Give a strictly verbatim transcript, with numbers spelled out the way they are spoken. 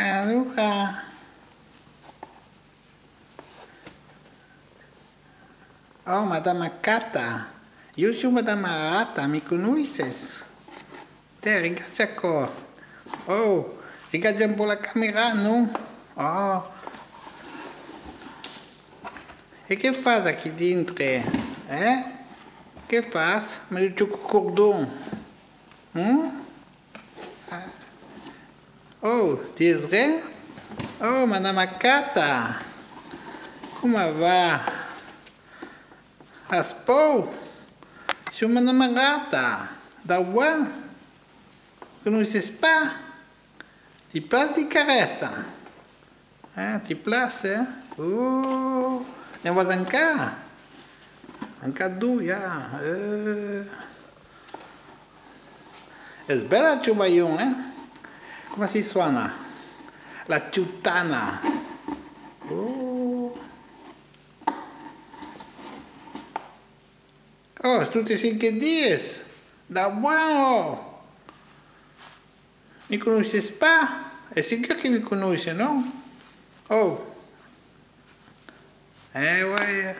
Allora. Oh, Madama Cata. Ieu siáu Madama Rata, mi conoisses? Tè, regarda aquò. Oh, regarda un pauc la camèra, non? Oh. E que fas aquí dintre, eh? Que fas? Mas tu cordon. Hm? Oh, dises ren? Oh, Madama Cata! Coma va? As paur? Siáu Madama Rata, dau boan? Conoisses pas? Ti plas di caresas? Eh, ti plas, eh? Oh, ne'n vas encara? Encara doi, ah, eh. Es bèla, chau balhon, eh? Coma si sona? La chutana. Oh. Oh, es totes cinc dies. Dau boan, oh! Mi conoisses pas? Es segur que mi conoisses, non? Oh! Eh, ouais,